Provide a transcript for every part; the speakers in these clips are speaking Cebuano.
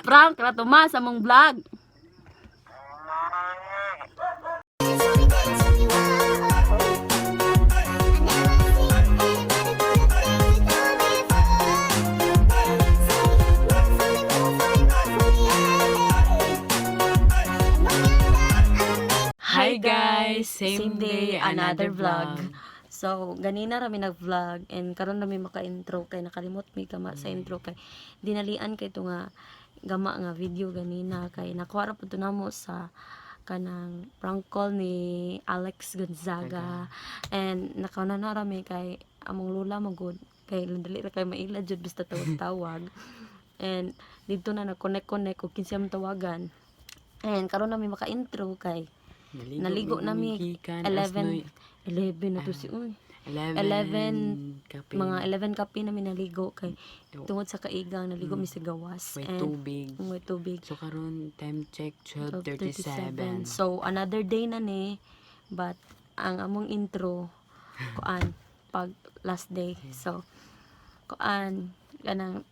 Prank ra to ma sa mong vlog. Hi guys! Same day, another vlog. So, ganina rami nag-vlog and karon rami maka-intro kay nakalimot mi gama sa intro kay dinalian kay to nga gama nga video ganina kay nakuha ra pud to namo sa kanang prank call ni Alex Gonzaga and nakauna na rami kay among lola mo gud kay dali ra kay maila jud basta tawag-tawag and dito na nag-connect-connect og kinsa among tawagan and karon nami maka-intro kay naligo na mi. Gikan as 11 noy- 11 na to si uy. 11, 11, kape. Mga 11 kape namin naligo kay tungod sa kaigang naligo mi sa gawas May and tubig. May tubig. So karon time check 12:37. 12:37. So another day na ni, but ang among intro kuan pag last day. So kuan kanang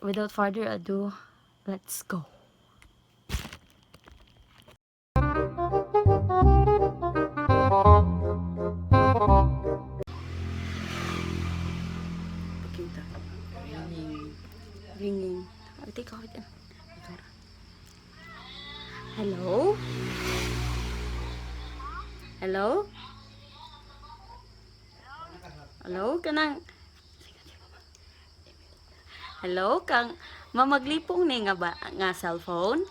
without further ado, let's go. Pakita. Ringing. Ringing. Wait, ikaw, wait. Hello? Hello? Hello? Kanang... Hello? Kang mamaglipong ni nga ba nga cellphone?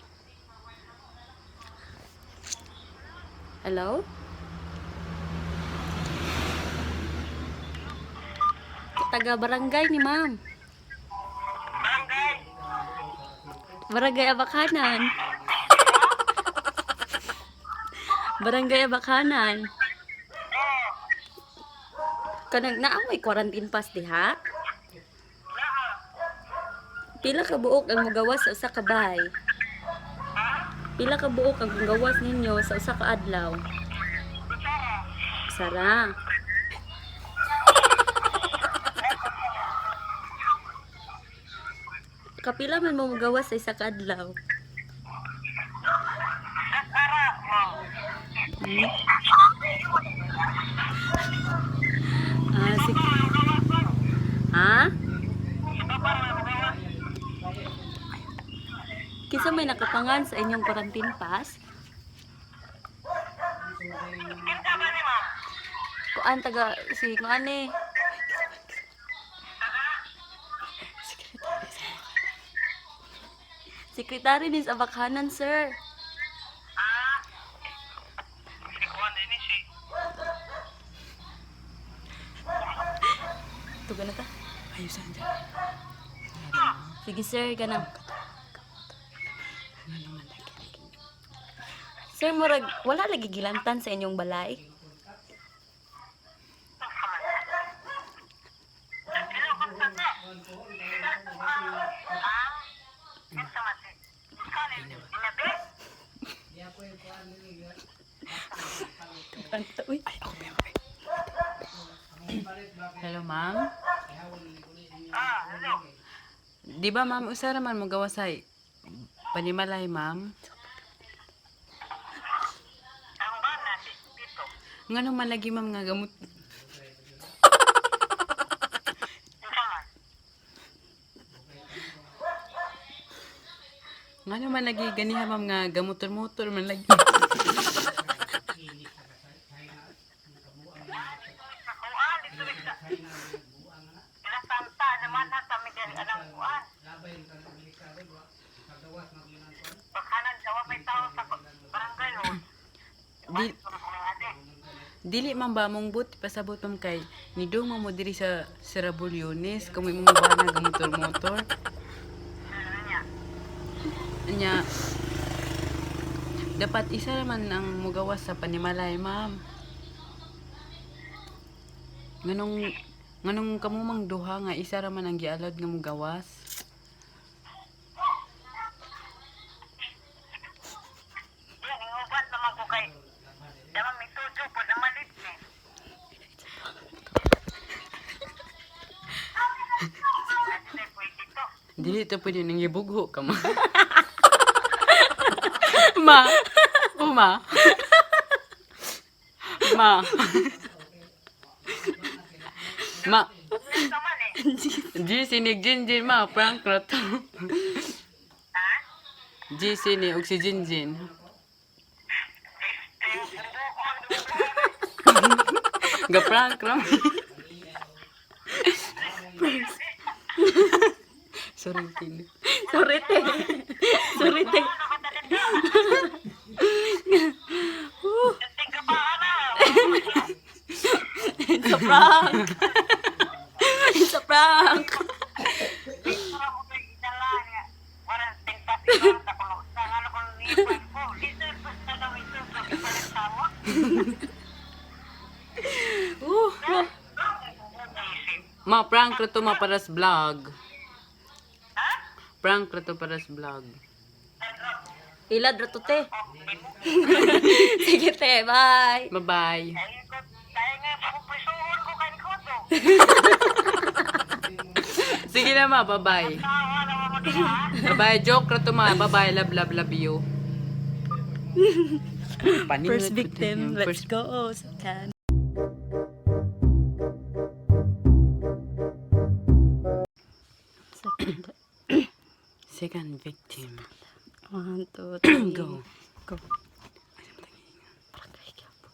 Hello? Taga barangay ni ma'am. Barangay Abakanan. Barangay Abakanan. Kanang naa may quarantine pass diha? Pila ka buok ang mugawas sa usa ka bahay? Pila ka buok ang mugawas ninyo sa usa ka adlaw? Sara. Kapila man mo mugawas sa isa ka adlaw? Ah, sige. Ha? Kinsa may nakapangan sa inyong quarantine pass? Kuan taga si kuan eh. Sekretary ni sa Abakanan, sir. Tugan na ta. Ayusan dyan. Sige, sir, ganang. Ano naman lagi. Sir, murag wala lagi gilantan sa inyong balay. Uy, Ay, ako pa, ako pa. Hello, ma'am. Di ba, ma'am, usa ra man mo gawas sa panimalay, ma'am? Ngano man lagi, ma'am, nga gamot? Ngano man lagi ganiha, ma'am, nga gamotor-motor man lagi. Di, dili man ba mong but pasabot ma'am kay nidung mo diri sa Sirabulyones kung imong bana gamotor-motor. Nya dapat isa raman ang mugawas sa panimalay, ma'am. Nganong nganong kamo mang duha nga isa ra man ang gialod nga mugawas. Dili to pwede nang ibugho ka, ma. Ma. Uma. Ma. Ma. G sinig Jinjin, ma, prank na to. G sini og si Jinjin. Ga prank ra. Sorry, Tino. Sorry, te. Sorry, te. It's a prank. It's a prank. Ma, prank ra to, ma, para sa vlog. Prank ra to para sa vlog. Ilad ra to, te. Sige, te. Bye. Bye-bye. Sige na, ma, bye-bye. Bye-bye, joke ra to, ma. Bye-bye, love, love, love you. Paningot First ko to victim. yung Let's first- go. Second. Second. Second victim. One, two, three. Go. Go. Barangay Quiapo.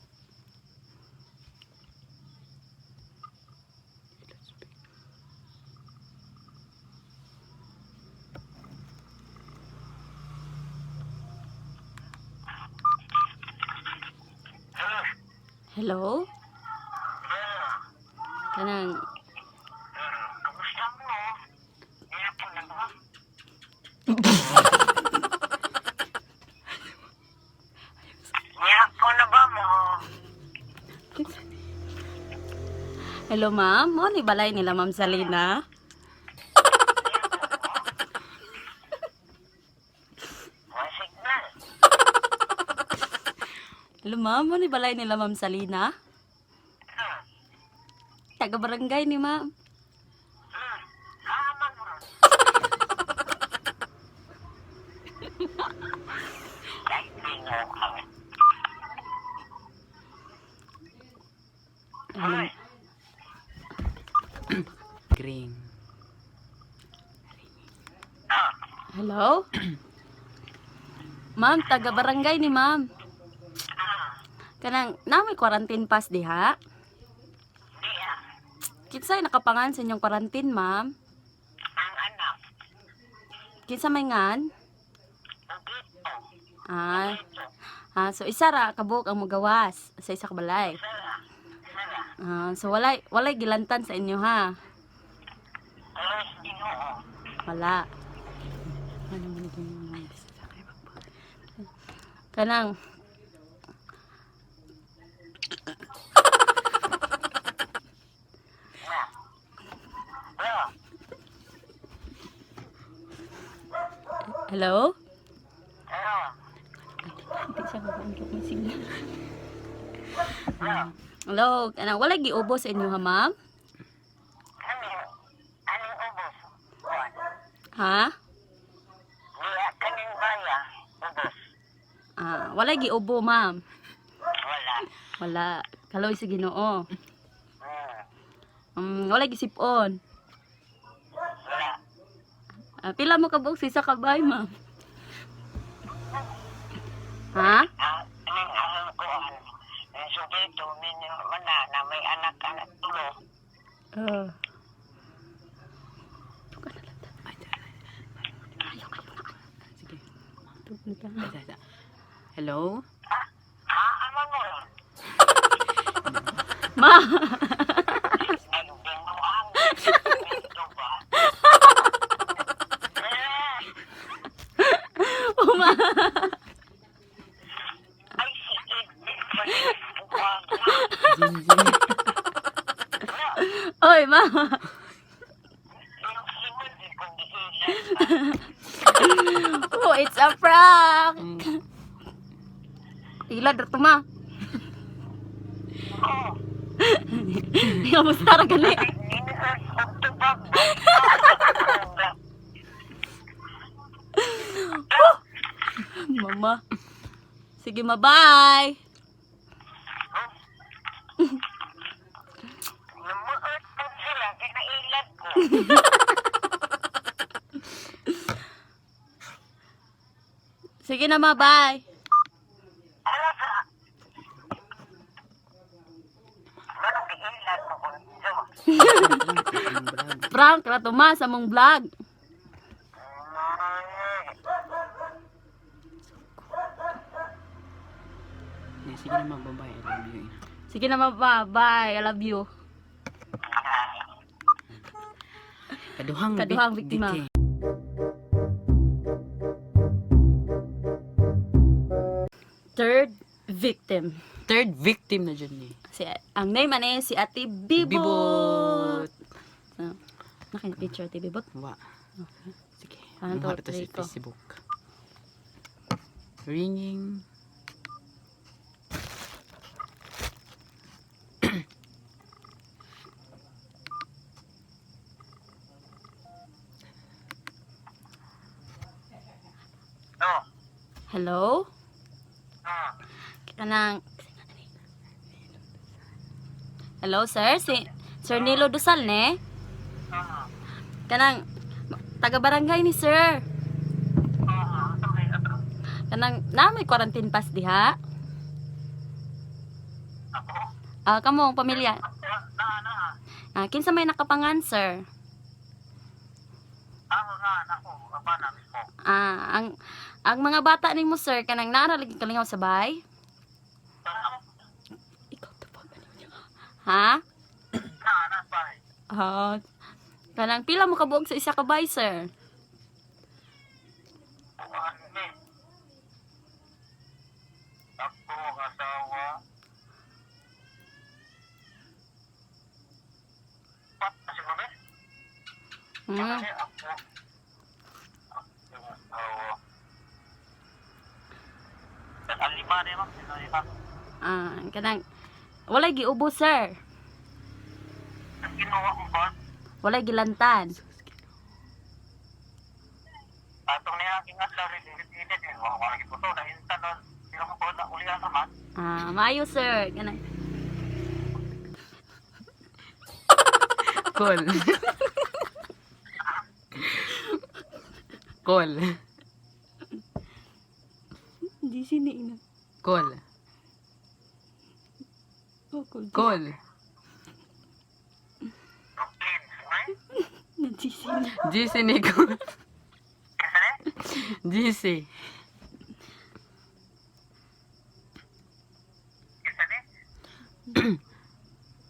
Hello? Kanang Hello, ma'am. Mo ni balay nila Ma'am Salina. Hello, ma'am. Mo ni balay nila Ma'am Salina. Taga barangay ni ma'am. Hello. Green. Hello? Ma'am, taga barangay ni ma'am. Kanang na may quarantine pass diha? Kinsay nakapangan sa inyong quarantine, ma'am? Ang anak, Kinsa may ngan? dito, Ah. Ah, so isa ra kabuok ang mugawas sa isa ka balay. Ah, so walay gilantan sa inyo ha. tuloy sa Ginoo. Wala. Ano man ito yung Kanang Well, Hello? pero, Hindi siya makaundok ng signal. Hello, kanang walay giubo sa inyo ha, ma'am? kami, aning ubos? Kuan, Ha? diya kaning baya, ubos. Ah, walay giubo, ma'am. Wala. Wala. Kaloy sa Ginoo. Walay gisipon. Wala. Ah, pila mo kabuok sa isa ka bay, ma'am? Ha? Ang aning ang kuan, ang sujeto, minyo, wala na may anak anak tulo. Ay, sige. Ay, ay, ay. Hello? Ha, ama mo ron? Ma! Ay, binuang. Ito ba? Eh, Uma! ay, si Edwin pa rin. Buwag na. Jinjin. Oy, ma! Yung simon, di kong giilan. Oh, it's a prank! Ilad ra to, ma. Oh, Kamusta ra gani? ay, ninias og tubag. Ma. Sige ma, bye. Namuot po sila, kinailag ko. Sige na ma, bye. Ala sa... Manong giilag mo ko. Prank ra to ma sa mong vlog. Yeah, sige na, mababay. I love you, ina. Sige na ma, bye. I love you. Kaduhang, Kaduhang biktima. dike. Third victim. Third victim na dyan ni. Si, ang name ani si Ate Bibot. Bibot. So, naka picture Ate Bibot. Wa. Sige. One, two, Muha to sa three, go. Facebook. Ringing. No. Hello? Hmm. Kanang Hello sir, si Sir Nilo Dusal ne? Hmm. Kanang taga barangay ni sir. Hmm. Kanang na may quarantine pass diha. Ako? Ah, kamo ang pamilya. Na, na. Ah, kinsa may nakapangan sir? Ako nga, ako. Aba na mismo. Ah, ang mga bata nimo sir kanang naara lagi kalingaw sa bahay? Ikaw to pa Ha? Na, na, bye. Ah, kanang pila mo kabuok sa isa ka bahay sir? Ano eh. Ako, ang asawa. Pat, siguro eh. Hmm. Kasi ako. Ako, ang asawa. Ang lima na yun, sino yun? Ah, kanang walay giubo sir. Ang kinuha ko ba? Walay gilantan. Atong niya aking adlaw rin, init eh. Wala ko lagi po to, na-instant nun. Sino ko po, naulihan naman. Ah, maayo sir. Kanang Call. Call. Di sini ina. Call. Oh, cool. Call. Brooklyn, right? Nag-sini. GC ni ko. Kasi ne? GC. Kasi ne?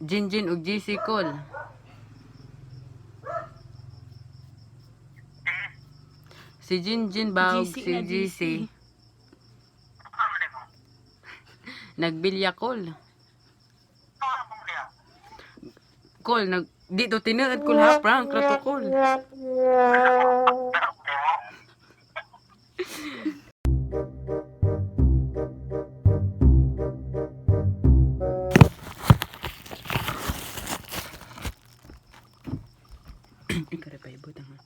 Jinjin ug GC call. Si Jinjin ba ug GC si na, GC? GC. Ano na mo? Nagbilya call. Ano mo niya? Call nag dito tinuod call ha, prank ra to call. Pero, pero, Ikaw ra pa ibutang ha.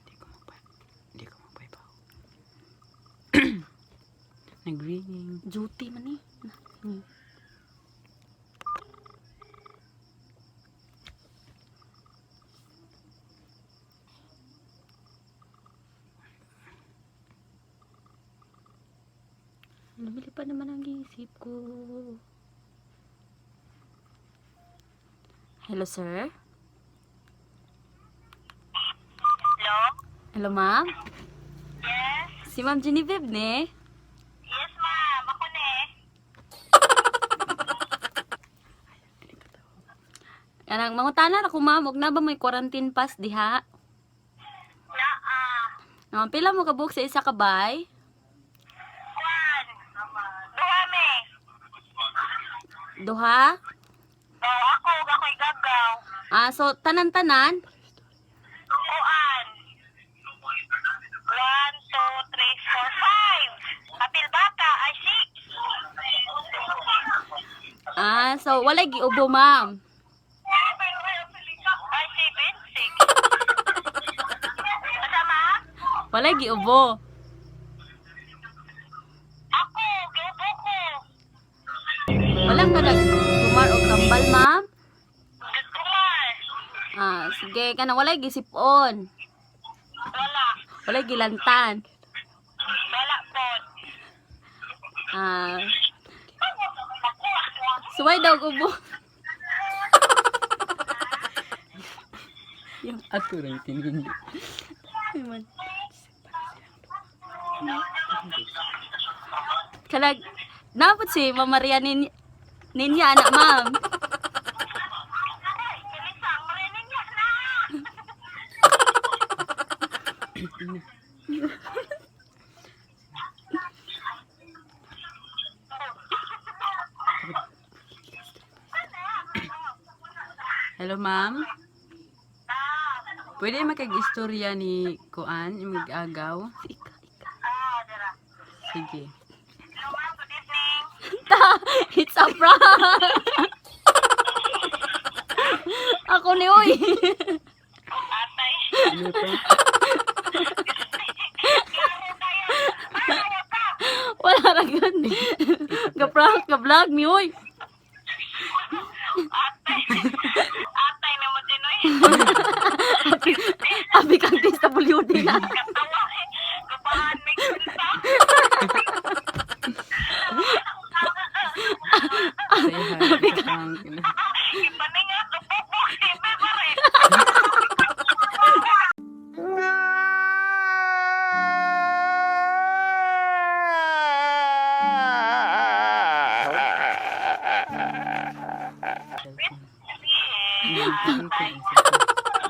Di ko magpa. Di ko magpaibaw. Nag-ringing. Duty man eh. Lumilipad naman ang isip ko. Hello, sir? Hello? Hello, ma'am? Yes? Si Ma'am Genevieve, ne? Yes, ma'am. Ako na eh. Kanang mangutana ra ko, ma'am, og na ba may quarantine pass diha? Naa. Ah, pila mo kabuok sa isa ka bay? Kwan. Duha me. Duha? Oh, ako, ug ako'y gagaw. Ah, so tanan-tanan? Kuan. 1, 2, 3, 4, 5. Apil bata ay 6. Ah, so walay giubo, ma'am. Ay 7, 6. Kasama? Walay giubo. Sige, kana walay gisipon. Wala. Walay gilantan. Wala po. Ah. Suway daw ubo. Ato rin tinin. Ay, man. Kalag, napot si Ma'am Maria ninya, anak ma'am. Ay, kilisang, marinig niya na. Hello, ma'am. Pwede makag-istorya ni Kuan, imig-agaw? Ika, ika. Ah, dara. Sige. Hello, ma'am. Good evening. Ta, it's a prank. Ako ni Uy. Atay. Ano pa? Klaro tayo. Ay, pa. Wala ra gyud. Ga-prank, ga-vlog mi Uy. Atay. Atay na mo din, oy. Abi, abi kang DSWD na. Katawa, eh. Gubahan, may kunta. Say hi. Prank na. Ipaningat, upupok, sibe pa rin.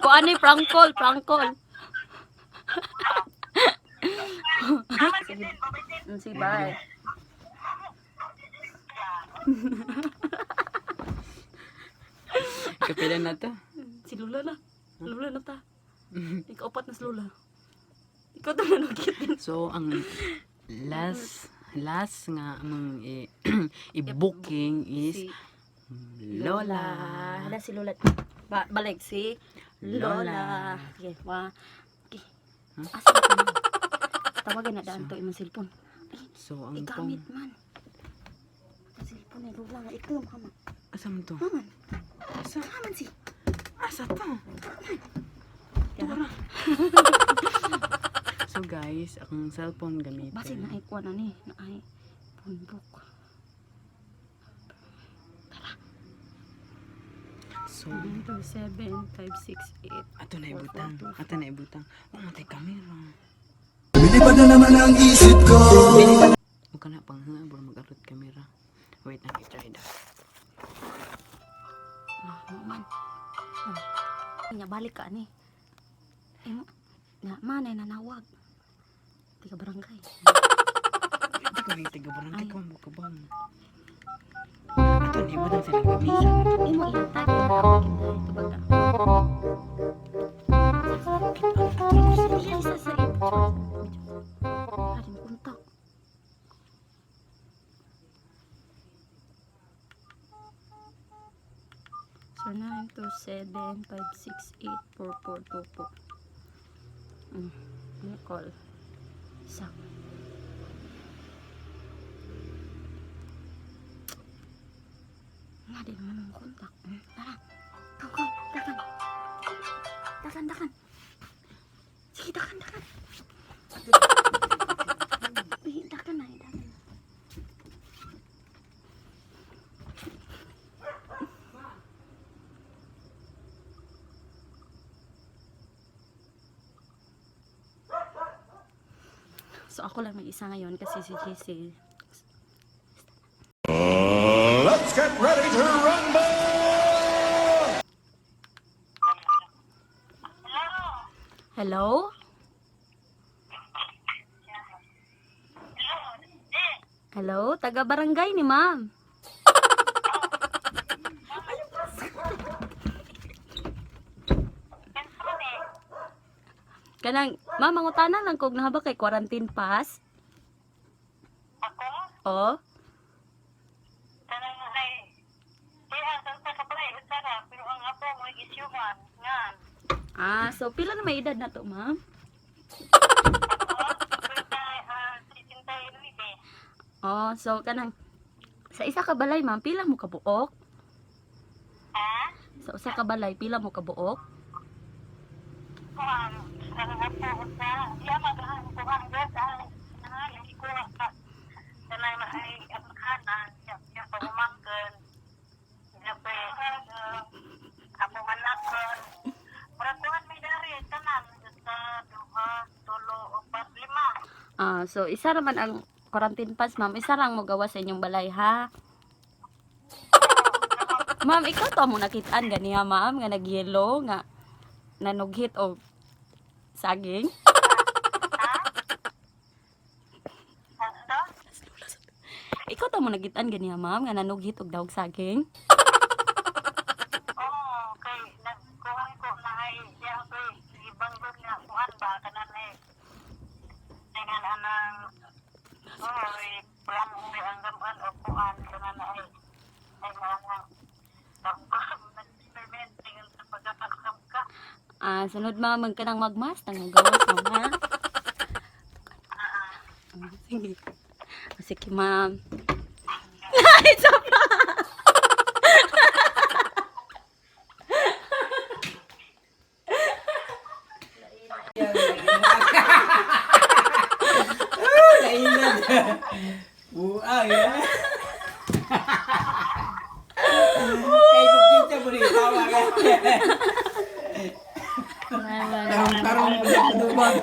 Kung ano yung prank call, prank call. Sige, bye. Kapila na to. Si Lula na. Lula na ta. Ikaw na si Lula. Ikaw to na nagkit. So, ang last last nga among i-booking is Si Lola. Hala si Lola. Balik si Lola. Lola. Sige, wa. Okay. Asa ka na? Tawagan na daan to imong cellphone. So, ang Igamit pong man. Ang cellphone ni Lola nga ikaw mama. Asa man to? Maman. Asa? Maman si. Asa to? Tara. So guys, akong cellphone gamitin. Basig na ay kuha na ni, na ay phone book. So, 9 2 7 5 6 8. ato na ibutang. Ato na ibutang. Oh, matay kamera. Lumilipad na naman ang isip ko. Huwag ka na pang ha, bro mag-arot kamera. Wait, na try daw. Ah, man. Ah. Nya balik ka ni. Imo na man ay nanawag. Di ka barangay. Hindi ko rin taga barangay ko mo ka ba? Ato na ibutang sila gamisa. Imo iyang type na tawag kita ito baga. Isa sa ito. Aring kontak. So 9 2 7 5 6 8 4 4 2 4. Ano call? Isa. Nga di naman ang kontak. Tara. Go, go. Dakan. Dakan, dakan. Sige, dakan, dakan. Uy, dakan na, dakan. So ako lang mag-isa ngayon kasi si JC. Let's get ready to rumble! Hello. Hello? Hello. Eh, Hello? Taga barangay ni ma'am. kinsa ni? Kanang, ma'am, mangutana lang kog naa ba kay quarantine pass? Ako? Oh? Tanang ay. Kaya sa sa kapalay, usa ra, pero ang apo mo isyuhan nga. Ah, so pila na may edad na to, ma'am? Ako, 69. Oh, so kanang sa isa ka balay, ma'am, pila mo kabuok? Ha? Sa usa ka balay, pila mo kabuok? Ah, so isa naman ang quarantine pass, ma'am. Isa lang mo gawa sa inyong balay, ha? Ma'am, ikaw to mo nakitaan ganiha, ma'am, nga nagyelo nga nanughit og saging. Ano? Ikaw to mo nakitaan ganiha, ma'am, nga nanughit og dawg saging. Oo, kay nagkuhan ko na ay siya ko ibang doon nga kuhan ba kanan ay tingan anang oy plan mo ang gaman o kuhan kanan ay ay mga nag-experiment tingan sa pagkakakam ka. Ah, sunod ma'am, magka nang magmas nang magawas, ma'am, ha? Ah, sige. Ah, sige, ma'am. Isa pa! Kainan. Buang ya. Kay kung kita mo rin, tawa ka. Tarong-tarong mo sa dubag.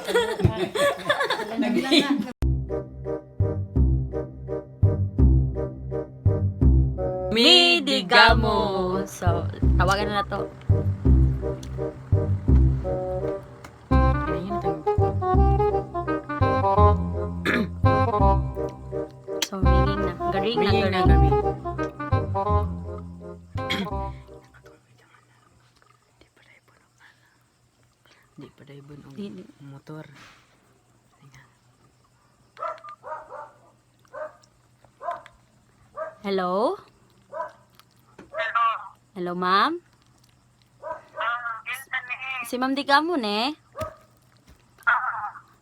Midigamo. So, tawagan na na to. So, ringing na. Garing na, Ringing na garing. kami. Di pa dahil ang Di, di. motor. Hello? Pero, Hello, ma'am? kinsa ni eh. Si Ma'am Digamo, ne?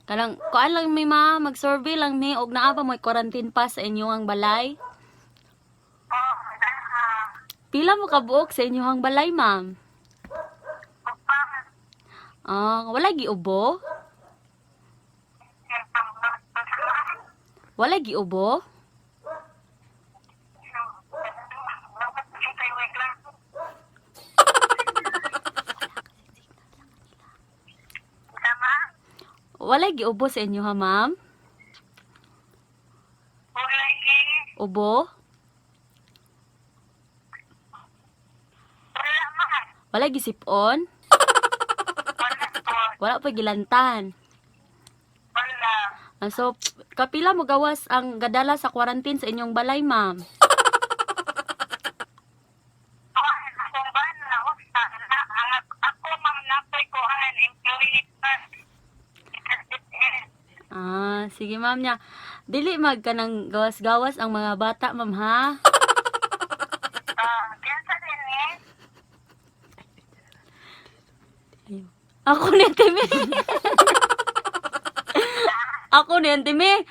Kanang, kuan lang mi ma, mag-survey lang mi, og naa ba mo'y quarantine pass sa inyong balay? Oh, naa. Pila mo kabuok sa inyong balay, ma'am? Upa. Ah, wala giubo? Wala giubo? Tama? Wala giubo sa inyo ha, ma'am? Wala eh. Ubo? Wala man. Wala gisipon? Wala po. Wala pa gilantan. Wala. Ah, so, kapila mo gawas ang gadala sa quarantine sa inyong balay, ma'am? Kuhan, akong ba na usa na ang ako ma'am napoy kuhan employee pa. Ah, sige ma'am niya. Dili mag kanang gawas-gawas ang mga bata, ma'am ha. Ah, kinsa din eh? Ayun. Ako ni Ate May. Ako ni Ate May.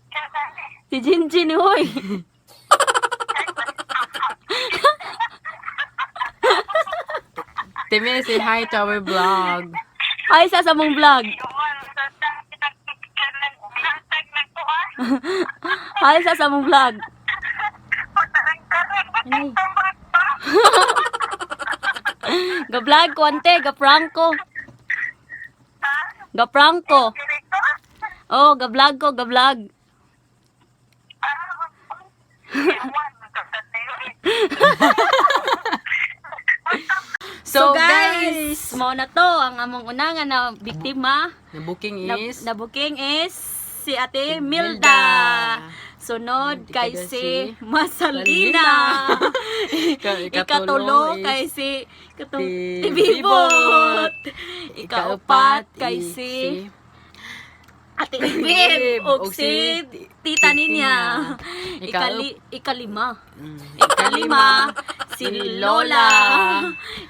Kinsa ni? Si Jinjin, hoy. Timmy, say hi to our vlog. Hi sa mong vlog. Yuan sa tag nagkuhan. Hi sa mong vlog. Ay. Ga-vlog ko ante, ga-prank ko. Ga-prank ko. Oh, ga-vlog ko, ga-vlog. So, guys, mao na to ang among unanga na biktima. the booking Na, is na booking is si Ate Milda. Milda. Sunod kay Ikada si si Masalina. Ikatulo is kay si Ti Tibibot. Ikaupat kay is si Ate Bib Bib ug si Tita Ninya. Ikalima. Ikalima si Lola.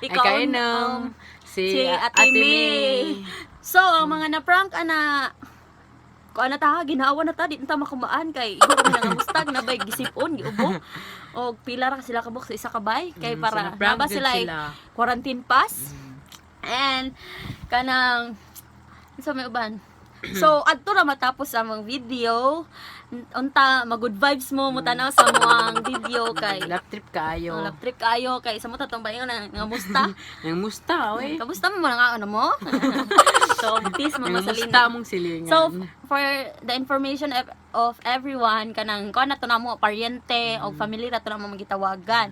Ikainom si, si Ate May. So, ang mga na-prank ana ko ana ta ginawa na ta di na ta makumaan kay igo kami nangustag na bay gisipon giubo og pila ra sila kabuk sa isa ka bay kay Mm, para so na-prank naba jud sila sila. quarantine pass and kanang unsa may uban. So adto ra matapos among video. Unta ma-good vibes mo mutanaw sa among video kay Lap trip kaayo. ang lap trip kaayo kay sa mo tatong bayo na nga musta. Nang musta oy. Kamusta mo nga ano mo? So please, Mama Nang musta Salina. mong silingan. So for the information of everyone, kanang kuan na to namo paryente o family ra to namo magitawagan.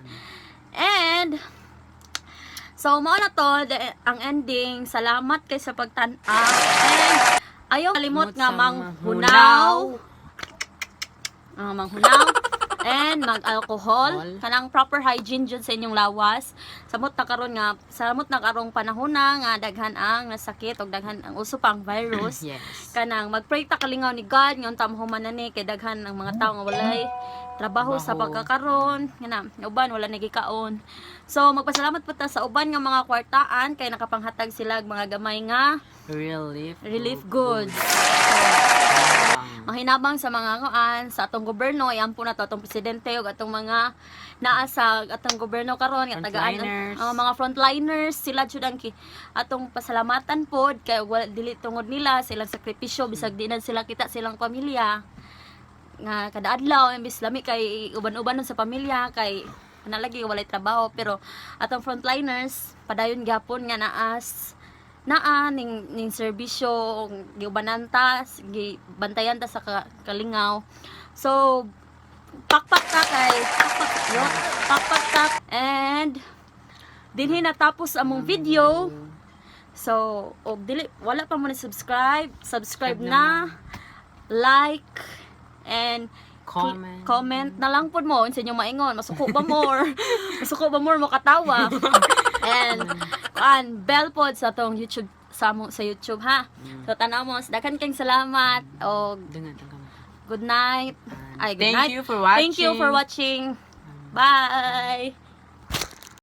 And so mao na to ang ending. Salamat kay sa pagtan-aw and ayaw kalimot nga Sa manghunaw. Manghunaw and mag-alcohol, Alcohol. kanang proper hygiene jud sa inyong lawas. Samot na karon nga samot na karong panahon na nga daghan ang nasakit og daghan ang uso pang virus. Kanang magpray ta kalingaw ni God nga unta mahuman na ni kay daghan ang mga tawo nga walay trabaho sa Trabaho. pagkakaron nga na uban wala nagikaon. So magpasalamat po ta sa uban nga mga kwartaan kay nakapanghatag sila og mga gamay nga Relief. Relief goods. Mahinabang sa mga kuan sa atong gobyerno, iampo na to atong presidente ug atong mga naa sa atong gobyerno karon nga tagaan Frontliners. ang mga frontliners, sila jud ang atong pasalamatan pod kay wala dili tungod nila silang sakripisyo, bisag di na sila kita silang pamilya nga kada adlaw, imbis lami kay uban-uban nun sa pamilya kay ana lagi walay trabaho, pero atong frontliners padayon gyapon nga naas naa ning serbisyo, giubanan ta, gibantayan ta sa kalingaw. So pakpak ta kay pakpak yo, pakpak ta, and dinhi natapos among video. So og dili wala pa mo ni subscribe, subscribe na, like and Comment. Comment na lang pod mo unsa inyong maingon, masuko ba more, masuko ba more mo katawa, and kuan bell pod sa atong YouTube, sa mo sa YouTube ha. So tanaw mo, daghan kayong salamat og Dungan ang kamay. Good night. Ay, good Thank night. you for Thank you for watching. Bye.